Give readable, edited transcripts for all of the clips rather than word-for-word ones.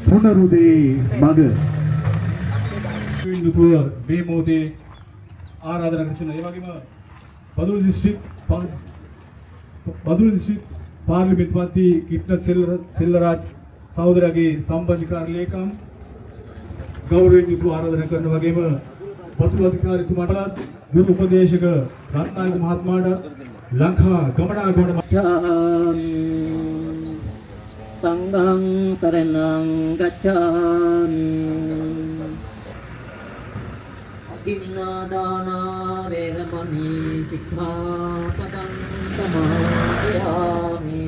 පුනරුදේ මග යුතුව මේ මොහොතේ ආරාධනා කර සිටිනවා. ඒ වගේම බදුල්ල දිස්ත්‍රික් බදුල්ල දිස්ත්‍රික් පාර්ලිමේන්තු මන්ත්‍රී කිට්න සෙල්ලරාජ් සහෝදරයාගේ සම්බන්ධීකරණ ලේකම් ගෞරවයෙන් යුතුව ආරාධනා කරන වගේම පතුරු අධිකාරිතුමාටත්, ගුරු උපදේශක රත්නායක මහත්මයාටත්, ලංකා ගමනාගමන ගච්ඡාමි, සංඝං සරණං ගච්ඡාමි. අදින්නාදානා වේරමණී සික්ඛාපදං සමාදියාමි.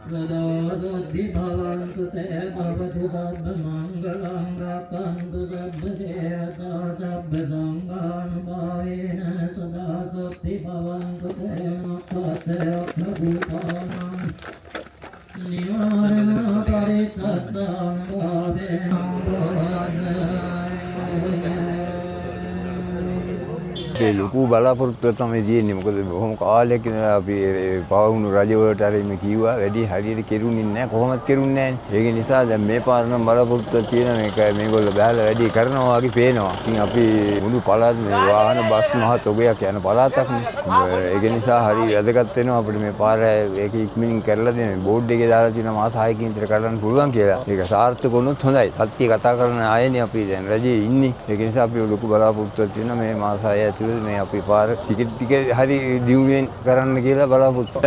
සදා සොද්ධි භවන්තු තේ, භවතු සබ්බ මංගලං, රක්ඛන්තු සබ්බ දේවතා, සබ්බ සංඝානුභාවේන සදා සොද්ධි භවන්තු තේ. මප්පතේ භූතානං නිවාරණ පරිත්තස්සානුභාවේන. අපේ ලොකු බලාපොරොත්තුවක් තමයි තියෙන්නේ. මොකද බොහොම කාලයක් ඉඳලා අපි ඒ පවුණු රජවලට අර මේ කිව්වා, වැඩි හරියට කෙරුණේ නැහැ. කොහොමත් කෙරුණේ නැහැ. ඒක නිසා දැන් මේ පාර නම් බලාපොරොත්තුවක් තියෙන මේක මේගොල්ලෝ බහලා වැඩි කරනවා වගේ පේනවා. ඉතින් අපි මුළු පළාත් මේ වාහන බස් මහ තොගයක් යන පළාතක් නේ. ඒක නිසා හරි වැදගත් වෙනවා අපිට මේ පාර ඒක ඉක්මනින් කරලා දෙන්න. බෝඩ් එකේ දාලා තියෙන මාස 6කින් විතර කරන්න පුළුවන් කියලා. ඒක සාර්ථක වුණොත් හොඳයි. සත්‍ය කතා කරන ආයනේ අපි දැන් රජයේ ඉන්නේ. ඒක නිසා අපි ලොකු බලාපොරොත්තුවක් තියෙනවා මේ මාස 6 ඇතුළත මේ අපි පාර ටික ටික හරි දියුණුවෙන් කරන්න කියලා බලාපොරොත්තු.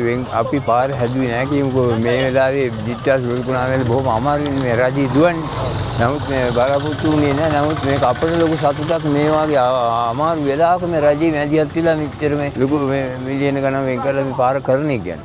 වෙන් අපි පාර හැදුවේ නෑ කියමුකෝ. මේ වෙලාවේ දිට්ඨා සුරුකුණා බොහොම අමාරුවෙන් මේ රජේ දුවන්නේ. නමුත් මේ බලාපොරොත්තු වුණේ නෑ. නමුත් මේක අපට ලොකු සතුටක්. මේ වගේ අමාරු වෙලාවක මේ රජේ මැදිහත් වෙලා මෙච්චර මේ ලොකු මේ මිලියන ගණන් වෙන් කරලා මේ පාර කරන එක ගැන.